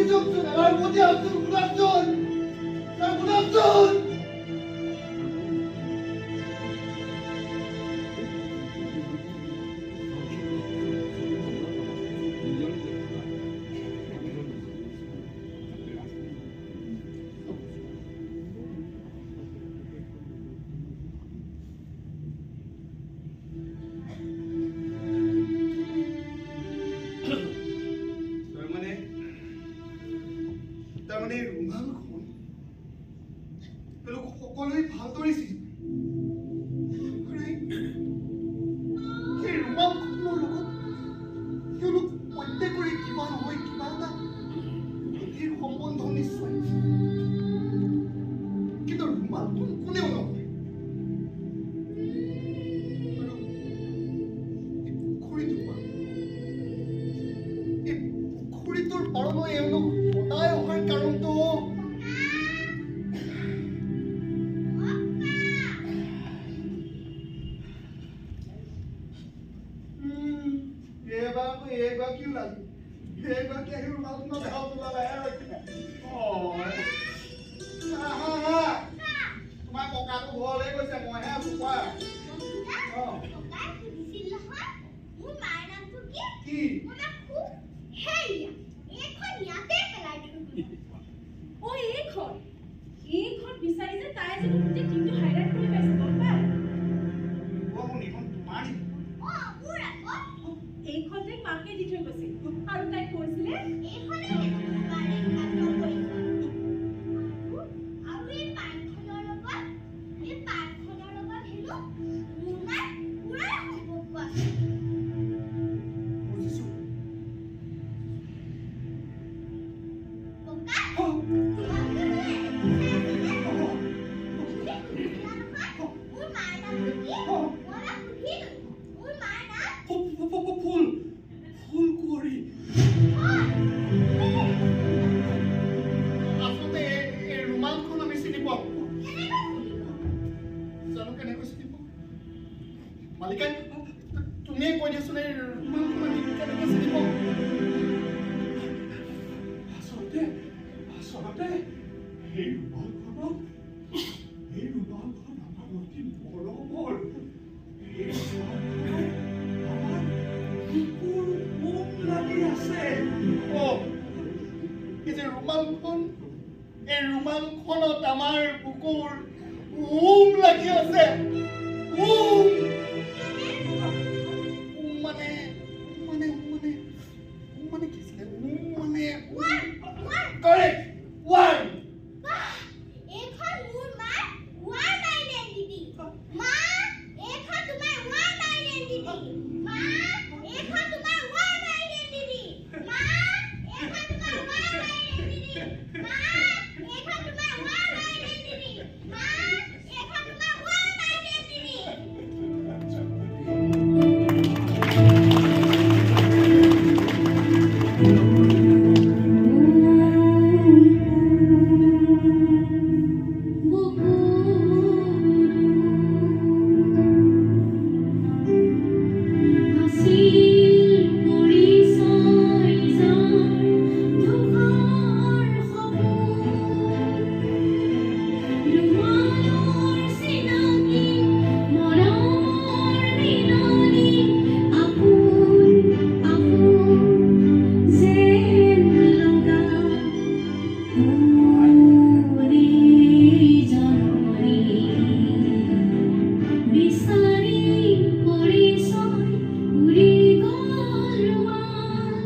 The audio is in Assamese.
যাওকচোন, এবাৰ উভতি আহকচোন, শুনকচোন, ছাৰ শুনকচোন। তাৰমানে ৰুমালখন তেওঁলোক সকলোৱে ভালদৰে চিনি পায়। সেই ৰুমালখনৰ লগত তেওঁলোক প্ৰত্যেকৰে কিবা নহয় কিবা এটা গভীৰ সম্বন্ধ নিশ্চয়। কিন্তু ৰুমালখন কোনেও নহয়। আৰু এই পুখুৰীটোৰ পাৰ, এই পুখুৰীটোৰ পাৰলৈ এওঁলোক সদায় অহাৰ কাৰণটো এইবাৰ আকৌ এইগৰাকী ওলালি, এইগৰাকী আহি ৰুমালখনৰ দেহত ওলালে। আহা আহা, তোমাৰ ককাটো ঘৰলৈ গৈছে, মইহে আছো। কোৱা। অ। ককাই সুধিছিল নহয় মোৰ মাৰ নামটো কি? কি? মই মাক খুব হেইয়া এইখন ইয়াতে পেলাই থৈ গ'ল। অ, এইখন এইখন বিচাৰি যে তাই যে মোক গোটেই দিনটো হাইলাইট কৰি পাইছে, গম পাই? অ শুন, এইখন তোমাৰ নেকি? অ, মোৰ আকৌ। এইখন তাইক মাকে দি থৈ গৈছিল আৰু তাইক কৈছিলে এইখনেই হেনো মোৰ মাৰ একমাত্ৰ পৰিচয়। আৰু আৰু এই পাৰ্কখনৰ লগত, এই পাৰ্কখনৰ লগত হেনো মোৰ মাৰ পুৰা সম্পৰ্ক আছে। বুজিছো। ককা, অ, তোমালোকে বোলে এনেকৈ চাই আছা যে? অ, তুমি সুধিছিলা নহয় মোৰ মাৰ নামটো কি? অ। মই মাক সুধিলো, মোৰ মাৰ নাম ফুল ফুল কুঁৱৰী। হয়, তুমি কেনেকৈ চিনি পালা? আচলতে এই ৰুমালখন আমি চিনি পাওঁ। কেনেকৈ চিনি পোৱা? জানো কেনেকৈ চিনি পাওঁ। মালিকা, তুমিয়ে কৈ দিয়াচোন, এই ৰুমালখন আমি কেনেকৈ চিনি পাওঁ? আচলতে আচলতে এই ৰুমালখনত, এই ৰুমালখন আমাৰ অতি মৰমৰ। এই ৰুমালখনত আমাৰ বুকুৰ উম লাগি আছে। অ, এই যে ৰুমালখন, এই ৰুমালখনত আমাৰ বুকুৰ উম লাগি আছে। উম উম মানে উম মানে উম মানে উম মানে কি আছিলে? উম মানে ৱাৰ্ম, ৱাৰ্ম। Correct, warm. বাহ, এইখন মোৰ মাৰ ৱাৰ্ম আইডেন্টিটি। মা, এইখন তোমাৰ ৱাৰ্ম আইডেন্টিটি। মা, এইখন তোমাৰ ৱাৰ্ম আইডেন্টিটি। মা, এইখন তোমাৰ ৱাৰ্ম আইডেন্টিটি। মা, এইখন তোমাৰ ৱাৰ্ম আইডেন্টিটি। মা, এইখন তোমাৰ ৱাৰ্ম আইডেন্টিটি। বিচাৰি পৰিচয় উৰি গ'ল ৰুমাল।